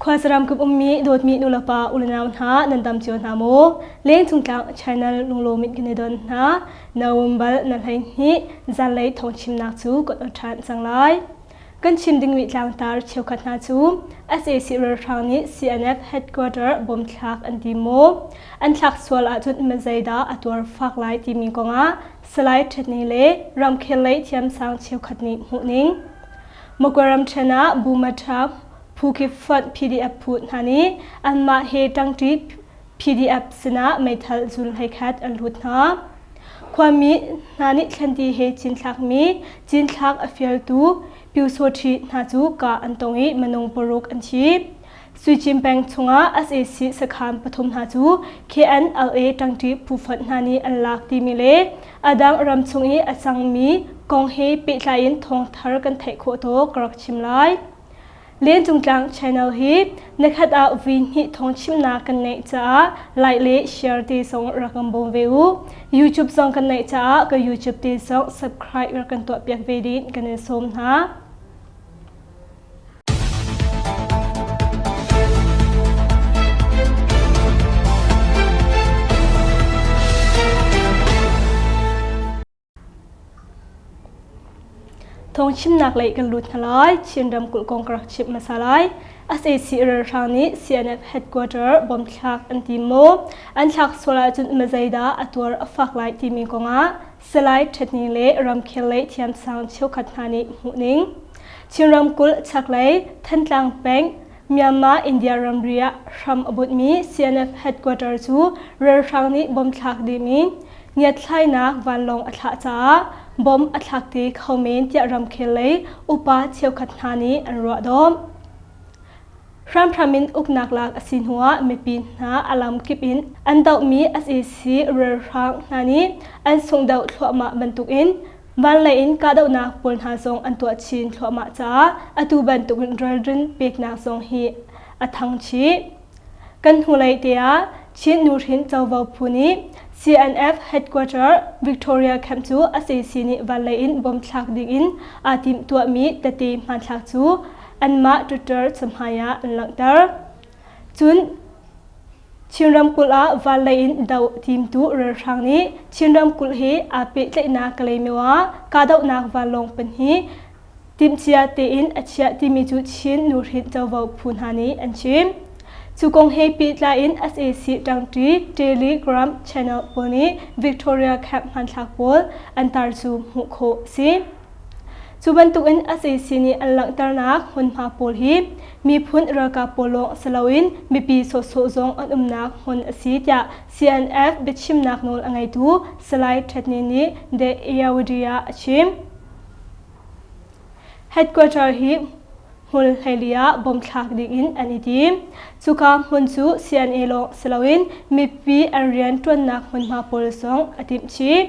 Khuasaram kip ummi dawtmi nulepa ulenau hna nan dam cio hna maw? Lengcung tlang channel lunglawm in kan i don hna. November na 12 zanlei thawngchimnak cu kan on ṭhan cang lai. Kan chim dingmi tlangtar cheukhat hna cu sac ralhrang nih CNF headquarter bom thlak an ti maw? An thlak sual ahcun mazeidah a tuar fak lai timi kongah Salai Ṭhetni le ramkhel lei thiamsang cheukhat nih hmuhning. Magwe ramṭhen ah Bumatha Phukip Fonh PDF phu hna nih anmah he ṭangṭi PDF sinah meithal zul 11 an lut hna. Khuami hna nih thlanti he cinthlakmi cinthlak a fialtu Pyusawṭhi hna cu kah an tong i minung paruk an thi. Suicim peng chungah sac sakhan pathum hna cu KNLA ṭangṭi phu fonh hna nih an lak timi le a dang ramchung i a cangmi kong he pehtlai in thawngthar kan theih khawh tawk ka rak chim lai. Lencungtlang channel hi nikhat ah vui hnih thawng chimnak kan neih caah like le share te zong rak kan bawm ve u. YouTube zong kan neih caah ka YouTube te zong subscribe rak kan tuah piak ve ding kan in sawm hna. Thawngchimnak lei kan lut hna lai. Chin ramkulh kong ka rak chimh hmasa lai. SAC ralhrang nih CNF headquarter bom thlak an tim maw? An thlak sual ahcun mazeidah a tuar a fak lai timi kongah Salai Ṭhetning le ramkhel lei thiamsang cheukhat hna nih hmuhning. Chin ramkulh chaklei Thantlang peng Myanmar India ramri ah hram a bunhmi CNF headquarter cu ralhrang nih bom thlak dihmi ngiatthlainak vanlawng a thlah caah bom a thlak te kho men tiah ramkhel lei upa cheukhat hna nih an ruahdawm. Hramhram in uknak lak a si hnuah mipi hna a lamkip in an dohmi sac ralhrang hna nih an sungdoh thluahmah bantukin vanlei in kahdohnak pawl hna zong an tuah chin thluahmah caah atu bantukin ralrin peknak zong hi a thang chih. Kan hnulei te ah Chin Nuhrin Covo Phu nih CNF Headquarter Victoria Camp cu sac nih vanlei in bom thlak ding in aa timhtuahmi tete hmanthlak cu anmah Twitter cahmai ah an langhter. Cun Chin ramkulh ah vanlei in doh timtu ralhrang nih Chin ramkulh he aa pehtlaihnak Kalaymyo ah kahdohnak vanlawng pahnih timhcia tein a chiah timi cu Chin nuhrin covo phu hna nih an chim. Cu kong he pehtlai in sac ṭangṭi Telegram channel pawl nih Victoria Camp hmanthlak pawl an tar cu hmuh khawh a si. Cu bantukin sac nih an langhternak hmunhma pawl hi miphun ralkap pawl lawng si loin mipi sawhsawh zong an umnak hmun a si tiah CNF biachimnak nawl a ngeitu Salai Ṭhetni nih The Irrawaddy ah a chim. Headquarter hi hmul 14 ah bom thlak dingin an i tim. Cuka hmun cu CNA lawng si loin mipi an rian ṭuannak hmunhma pawl zong a timh chih.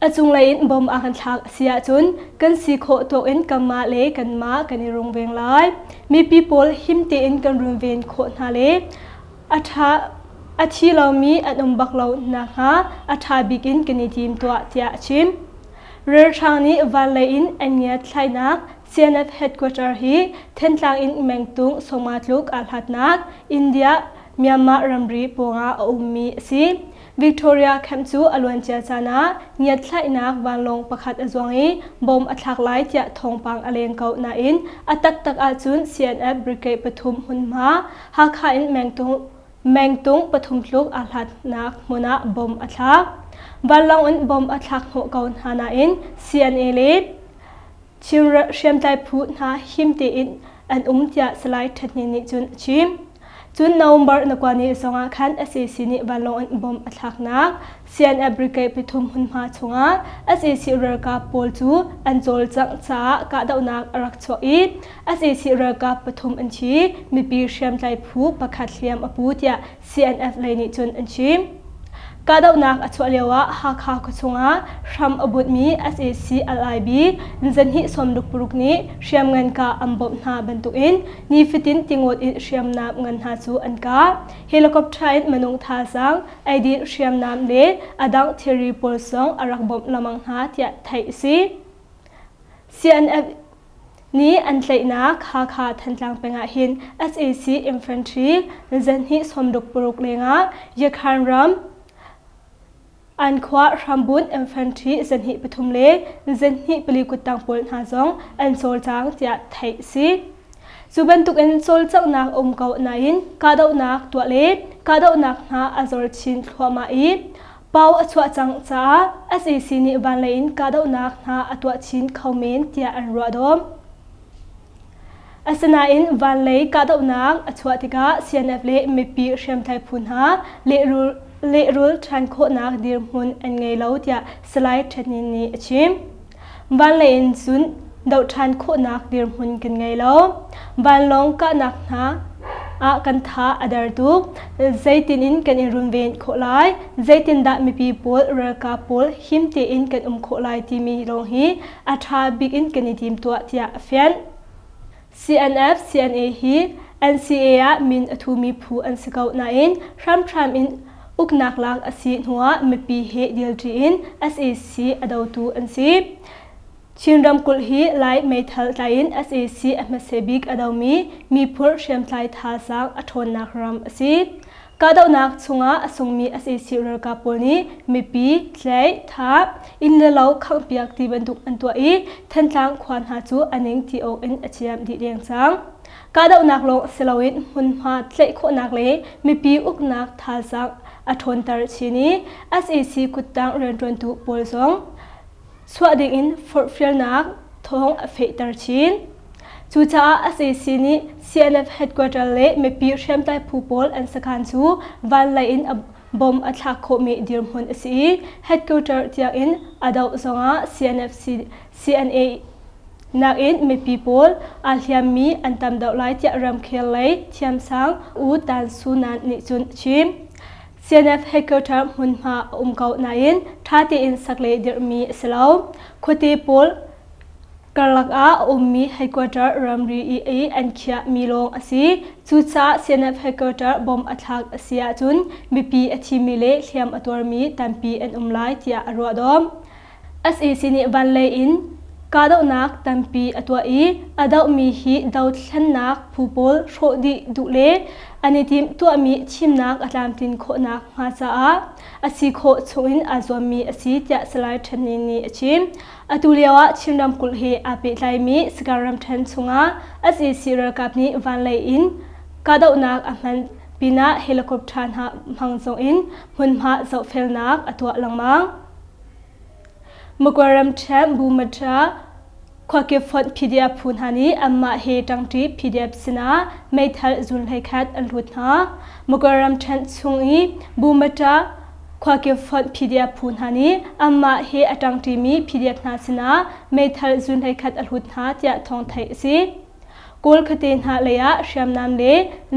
A cunglei in bom a kan thlak a si ahcun kan si khawh tawk in kanmah le kanmah kan i rungveng lai. Mipi pawl him tein kan runven khawh hna le a ṭha a thi lomi an um bak lo nakhnga a ṭha bik in kan i tim tuah tiah a chim. Ralhrang nih vanlei in an ngiatthlainak CNF headquarter hi Thentlang in mengtung sawma tluk aa hlatnak India Myanmar ramri pawngah a ummi a si. Victoria camp cu a luancia caan ah ngiatthlainak vanlawng pakhat a zuang i bom a thlak lai tiah thawngpang a leng ko nain a taktak ahcun CNF Brigade pathum hmunhma Hakha in mengtung pathum tluk aa hlatnak hmun ah bom a thlak. Vanlawng in bom a thlak hnawh ko hna nain CNA le Chin hriamtlai phu hna him tein an um tiah Salai Ṭhatni nih cun a chim. Cun November na kua ni zongah khan sac nih vanlawng in bomb a thlaknak CNF Brigade pathum hmunhma chungah sac ralkap pawl cu an cawlcangh caah kahdohnak a rak chuak i sac ralkap pathum an thi, mipi hriamtlai phu pakhat hliam a pu tiah CNF lei nih cun an chim. Kahdohnak a chuah lioah Hakha khuachung ah hram a bunhmi sac LIB zahnih 66 nih hriamngan kah an bawmh hna bantukin nifatin tingawt in hriamnam ngan hna cu an kah. Helicopter in minung thazaang, eidin hriamnam le a dang thilri pawl zong a rak bawmh lengmang hna tiah theih a si. CNF. Nih an tlaihnak Hakha Thantlang peng ah hin sac infantry zanhnih 66 lengah Yakhan ram an khua hrambunh infantry zanhnih pathum le zanhnih pali kuttang pawl hna zong an cawlcang tiah theih a si. Cu bantukin cawlcanghnak a um ko nain kahdohnak tuah le kahdohnak hna a zor chin thluahmah i Pau a chuah cang caah sac nih vanlei in kahdohnak hna a tuah chin kho men tiah an ruah dawm. Asinain vanlei kahdohnak a chuah tikah CNF le mipi hriamtlai phu hna lehrul, lehrul ṭhan khawhnak dirhmun an ngei lo tiah Salai Ṭhetnin nih a chim. Vanlei in cun doh ṭhan khawhnak dirhmun kan ngei lo. Vanlawng kahnak hna ah kan tha a der tuk. Zeitin in kan i runven khawh lai? Zeitindah mipi pawl, ralkap pawl him tein kan um khawh lai timi lawng hi a ṭha bik in kan i timtuah tiah a fianh. CNF, CNA hi NCA ah min a thumi phu an si ko nain hramhram in uknak lak a si hnuah mipi he dilṭi in sac a dotu an si. Chin ramkulh hi Lai meithal tlai in sac a hmasa bik a domi miphun hriamtlai thazaang a ṭhawnnak ram a si. Kahdohnak chungah a sungmi sac ralkap pawl nih mipi, tlaih, thah, inn le lo khanghpiak ti bantuk an tuah i Thantlang khua hna cu a ning ti awk in a ciam dih deng cang. Kahdohnak lawng si loin hmunhma tlaih khawhnak le mipi uknak thazaang a ṭhawnter chin i sac kuttang rianṭuantu pawl zong chuah dingin forhfialnak thawng a fehter chin. Cucaah sac nih CNF headquarter le mipi hriamtlai phu pawl an sakhan cu vanlei in a bom a thlak khawhmi dirhmun a si i headquarter tiangin a doh zongah CNF CNA nakin mipi pawl aa hliammi an tam deuh lai tiah ramkhel lei thiamsang U Tan Su Nan nih cun a chim. CNF headquarter hmunhma a um ko nain ṭha tein sak le dirhmi a si lo. Khuate pawl karlak ah a ummi headquarter ramri i an khiahmi lawng a si. Cucaah CNF headquarter bom a thlak a si ahcun mipi a thimi le hliam a tuarmi tampi an um lai tiah a ruahdawm. Sac nih vanlei in kahdohnak tampi a tuah i a dohmi hi dothlennak phu pawl hrawh dih duh le an i timh tuahmi thimnak a tlamtlin khawhnak hnga caah a si khawh chungin aa zuammi a si tiah Salai Ṭhen Ni nih a chim. Atu lio ah Chin ramkulh he aa pehtlaimi Sagaing ramṭhen chungah sac ralkap nih vanlei in kahdohnak a hman pinah helicopter hna hmang zongin hmunhma zohfelnak a tuah lengmang. Magway ramṭhen Bumatra khuakip fonh PDF phu hna nih anmah he ṭangṭi PDF sinah meithal zun 11 an hlut hna. Magway ramṭhen chung i Bumatra khuakip fonh PDF phu hna nih anmah he a ṭangṭimi PDF hna sinah meithal zun 11 a hlut hna tiah thawng theih a si. Kawl khuate hna lei ah hriamnam le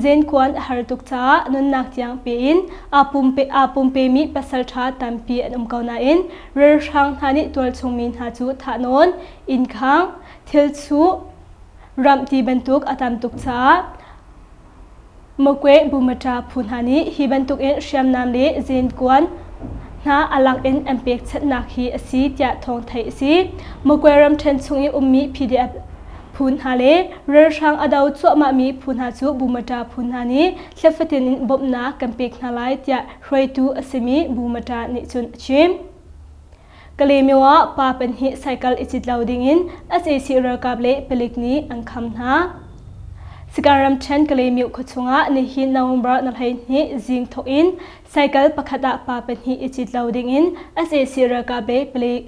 zenkuan a har tuk caah nunnak tiang pe in aa pumpe aa pumpemi pasalṭha tampi an um ko nain ralhrang hna nih tualchung mi hna cu thahnawn, innkhang, thilchuh, ramh ti bantuk a tam tuk caah Magwe Bumata phu hna nih hi bantukin hriamnam le zenkuan hna a lak in an pekchanhnak hi a si tiah thawng theih a si. Magwe ramṭhen chung i ummi PDF phu hna le ralhrang a do cuahmahmi phu hna cu Bumata phu hna nih thla fatin in bawmhnak kan pek hna lai tiah hruaitu a simi Bumata nih cun a chim. Kalaymyo ah pa pahnih cycle i cit lo dingin sac ralkap le palik nih an kham hna. Sagaing ramṭhen Kalaymyo khuachung ah nihin November na 12 zing thawk in cycle pakhat ah pa pahnih i cit lo dingin sac ralkap le palik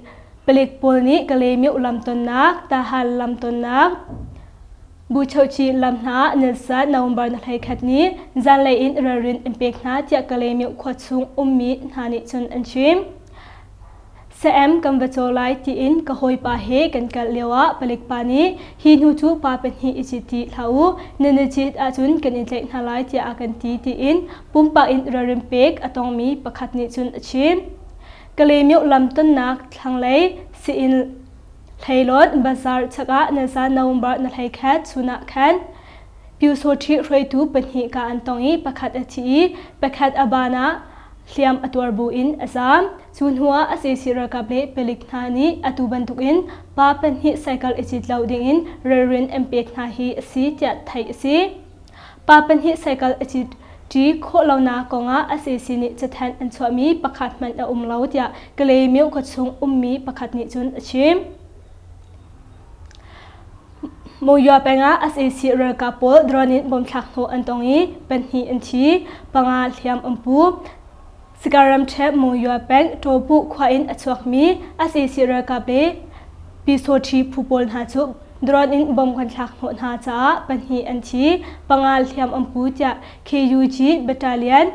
palik pawl nih Kalaymyo lamtonnak, Tahan lamtonnak, Buchochi lam hna ah nilsa November na 11 ni zanlei in ralrin an pek hna tiah Kalaymyo khuachung ummi hna nih cun an chim. Sa-em kan va caw lai tiin ka hawipa he kan kal lioah palik pa nih hi hnu cu pa pahnih i cit ti hlah u, nan i cit ahcun kan in tlaih hna lai tiah a kan ti tiin pumpak in ralrin pek a tongmi pakhat nih cun a chim. Kalaymyo lam tonnak thlanglei sii-inn Hleilawt bazar chak ah nizan November na 11 chun ah khan Pyusawṭhi hruaitu pahnih ka an tong i pakhat a thi i pakhat a ban ah hliam a tuar buin a zaam. Cu hnuah sac ralkap le palik hna nih atu bantukin pa pahnih cycle i cit lo dingin ralrin an pek hna hi a si tiah theih a si. Pa pahnih cycle a cit ṭi khawh lonak kongah sac nih cathanh an chuahmi pakhat hmanh a um lo tiah Kalaymyo khuachung ummi pakhat nih cun a chim. Monywa peng ah sac ralkap pawl drone in bomthlak hnawh an tong i pahnih an thi, panga hliam an pu. Sika ramṭhen Monywa peng Ṭawpuh khua in a chuakmi sac ralkap le Pyusawṭhi phu pawl hna cu drone in bom kan thlak hnawh hna caah pahnih an thi, panga hliam an pu tiah KUG Battalion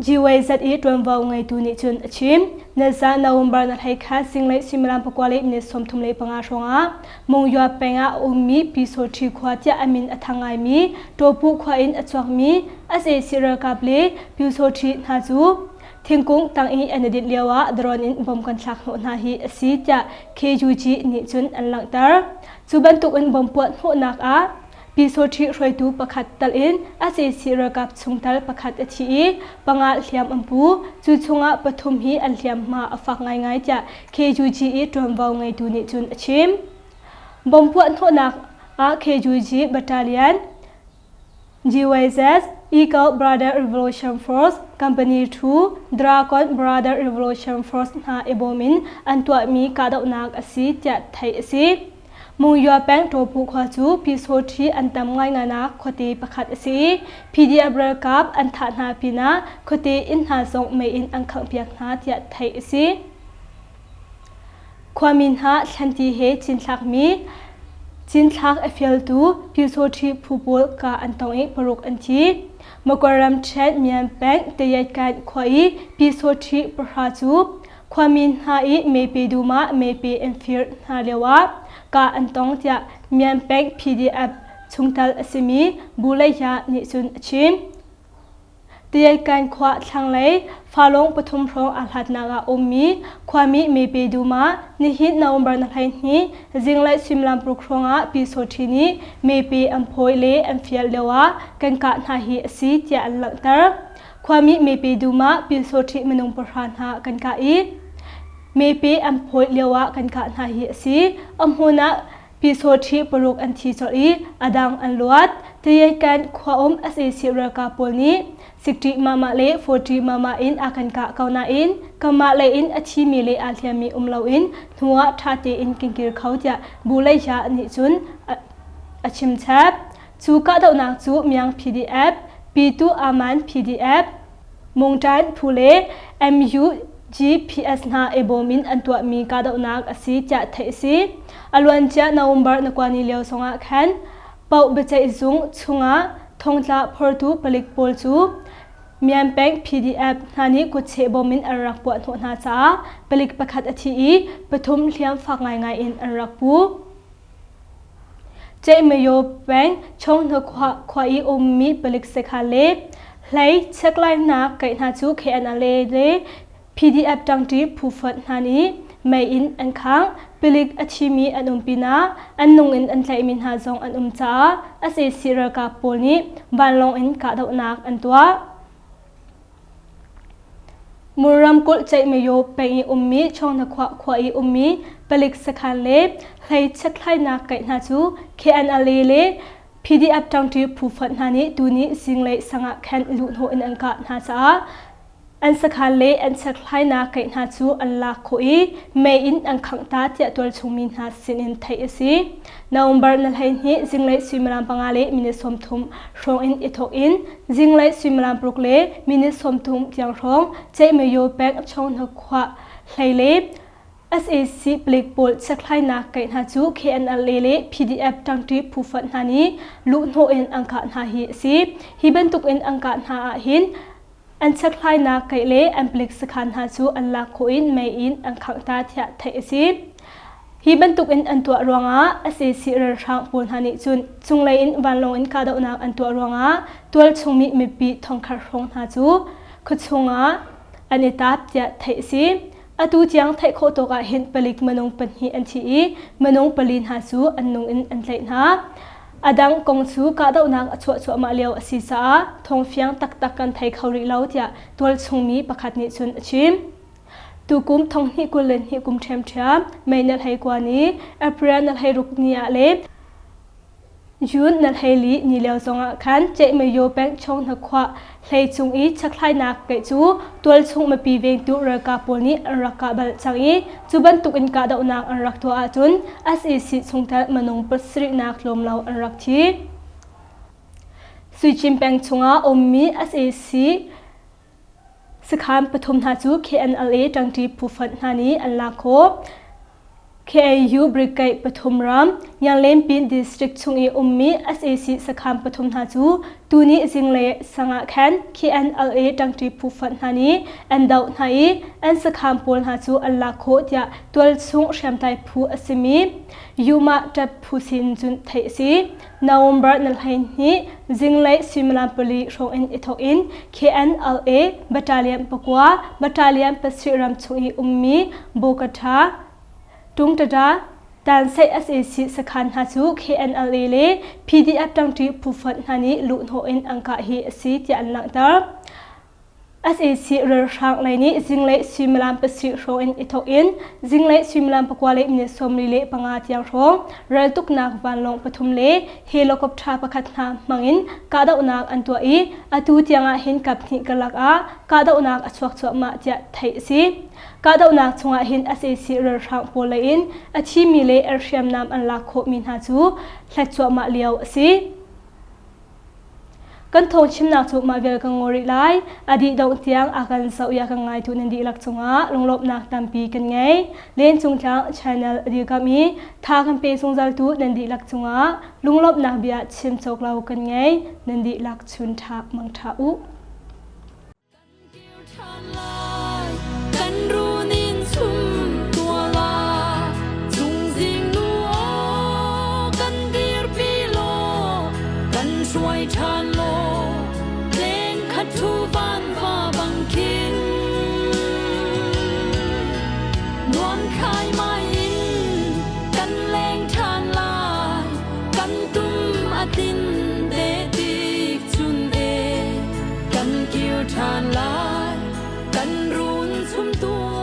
GYZ i ṭuanvo ngeitu nih cun a chim. Nizaan November na hlei khat zinglei suimilam pakua le minute 35 hrawngah Monywa peng ah a ummi Pyusawṭhi khua tiah a min a thang ngaimi Ṭawpuh khua in a chuakmi sac ralkap le Pyusawṭhi hna cu thingkung tang i an i dinh lioah drone in bom kan thlak hnawh hna hi a si tiah KUG nih cun an langhter. Cu bantukin bom puah hnawhnak ah Pyusawṭhi hruaitu pakhat tal in sac ralkap chungtel pakhat a thi i panga hliam an pu. Cu chungah pathum hi an hliamhma a fak ngaingai tiah KUG i ṭuanvo ngeitu nih cun a chim. Bom puah hnawhnak ah KUG Battalion GYZ, Eagle Brother Revolution Force, Company 2, Dragon Brother Revolution Force hna i bawm in an tuahmi kahdohnak a si tiah theih a si. Mungya peng Ṭawpu khua cu Pyusawṭhi an tam ngaingai khuate pakhat a si i PDF ralkap an thah hna pinah khuate inn hna zong mei in an khanghpiak hna tiah theih a si. Khuami hna thlanti he cinthlakmi cinthlak a fialtu Pyusawṭhi phu pawl kah an tong i paruk an thi. Makwan ramṭhen Myan peng Tayatkan khua i Pyusawṭhi pahra cu Khuami hna i mepe dum ah mepe an fir hna lioah kah an tong tiah Myan peng PDF chungtel a simi Bu Leihya nih cun a chim. Tiaikan khua thlanglei falong pathum hrawng aa hlatnak ah ummi khuami mepe dum ah nihin November na 12 zinglei suimilam paruk hrawngah Pyusawṭhi nih mepe an phawi le an fial lioah kan kah hna hi a si tiah an langhter. Khuami mepe dum ah Pyusawṭhi minung pahra hna kan kah i mepe an phawi lioah kan kah hna hi a si. A hmun ah Pyusawṭhi paruk an thi colh i a dang an luat. Tayetkan khua um sac ralkap pawl nih 60 mama le 40 mama in a kan kah ko nain kanmah lei in a thimi le aa hliammi um loin hnuah ṭha tein kan kir kho tiah Bu Leihya nih cun a chim chap. Cu kahdohnak cu Myang PDF, Pitu Aman PDF, Mungṭan phu le MUGPS hna i bawm in an tuahmi kahdohnak a si tiah theih a si. A luancia November na kuani lio zongah khan Paoh biaceih zung chungah thongtla phortu palik pawl cu Myan peng PDF hna nih kutcheh bom in an rak puah hnawh hna caah palik pakhat a thi i pathum hliam fak ngaingai in an rak pu. Ceihmayo peng Chonghna khua i ummi palik sekhan le hlei cheklainak kaih hna cu KNLA le PDF ṭangṭi phu fonh hna nih mei in an khangh. Palik a thimi an um pinah an nung in an tlaihmi hna zong an um caah sac ralkap pawl nih vanlawng in kahdohnak an tuah. Mur ramkulh Ceihmayo peng i ummi Chonghna khua i ummi palik sakhan le hlei chekhlainak kaih hna cu KNLA le PDF ṭangṭi phu fonh hna nih tuni zinglei sang ah khan luhhnawh in an kah hna caah An sakhan le an chekhlainak keih hna cu an lak khawh i mei in an khangh ta tiah tualchung mi hna sinin theih a si. November na 12 zinglei suimilam panga le minute 30 hrawng in i thawk in zinglei suimilam paruk le minute 30 tiang hrawng Ceihmayo peng Chonghna khua hlei le sac palik pawl chekhlainak keih hna cu KNLA le PDF ṭangṭi phu fonh hna nih luhhnawh in an kah hna hi a si. Hi bantuk in an kah hna ahhin An chekhlainak keih le an palik sakhan hna cu an lak khawh in mei in an khangh ta tiah theih a si. Hi bantuk in an tuah ruangah sac ralhrang pawl hna nih cun cunglei in vanlawng in kahdohnak an tuah ruangah tualchung mi mipi thongkhat hrawng hna cu khuachung ah an i tap tiah theih a si. Atu tiang theih khawh tawk ah hin palik minung pahnih an thi i minung pali hna cu an nung in an tlaih hna. A dang kong cu kahdohnak a chuah cuahmah lio a si caah thawngfiang taktak kan thei kho rih lo tiah tualchungmi pakhat nih cun a chim. Tukum thonghnih 22 kum ṭhiamṭhiam May ni 19 ni, April ni 16 ni ah le June na hleili ni lio zongah khan Ceihmayo peng Chonghna khua hlei cung i chakhlainak keih cu tualchung mipi vengtu ralkap pawl nih an rak kah bal cang i cu bantuk in kahdohnak an rak tuah ahcun sac chungtel minung pasarihnak tlawm lo an rak thi. Suichin peng chungah ummi sac Sakhan pathum hna cu KNLA ṭangṭi phu fonh hna nih an lak khawh. KAU Brigade pathum ram Yanglempin District chung i ummi sac sakhan pathum hna cu tuni zinglei sang ah khan KNLA ṭangṭi phu fonh hna nih an doh hna i an sakhan pawl hna cu an lak khawh tiah tualchung hriamtlai phu a simi Yuma ṭap phu sin cun theih a si. November ni 12 zinglei suimilam pali hrawng in i thawk in KNLA Battalion pakua Battalion pasarih ram chung i ummi Bokatha Tungtata Tansaih sac sakhan hna cu KNLA le PDF ṭangṭi phu fonh hna nih luhhnawh in an kah hi a si tiah an langhter. Sac ralhrang lei nih zinglei suimilam pasarih hrawng in i thawk in zinglei suimilam pakua le minute 45 tiang hrawng raltuknak vanlawng pathum le helicopter pakhat hna hmangin kahdohnak an tuah i atu tiangah hin kaphnih karlak ah kahdohnak a chuak cuahmah tiah theih a si. Kahdohnak chungah hin sac ralhrang pawl lei in a thimi le an hriamnam an lak khawhmi hna cu hlat cuahmah lio a si. Kan thawngchimnak cu mah vial kan ngol rih lai. A dih dongh tiang a kan zoh i a kan ngaitu nan dihlak cungah lunglawmhnak tampi kan ngei. Lencung Tlang channel a dirkamh i tha kan pe zungzaltu nan dihlak cungah lunglawmhnak bia chim cawk lo kan ngei. Nan dihlak chun ṭha mang ṭha u. Kan runin chum tua la chungzing nu aw kan dirpi law kan hruai ṭhan law leng khat thu van va bang khin nuam khai mai in kan leng ṭhan lai kan tum a tin te tik chun e kan kir ṭhan lai kan run chum tu.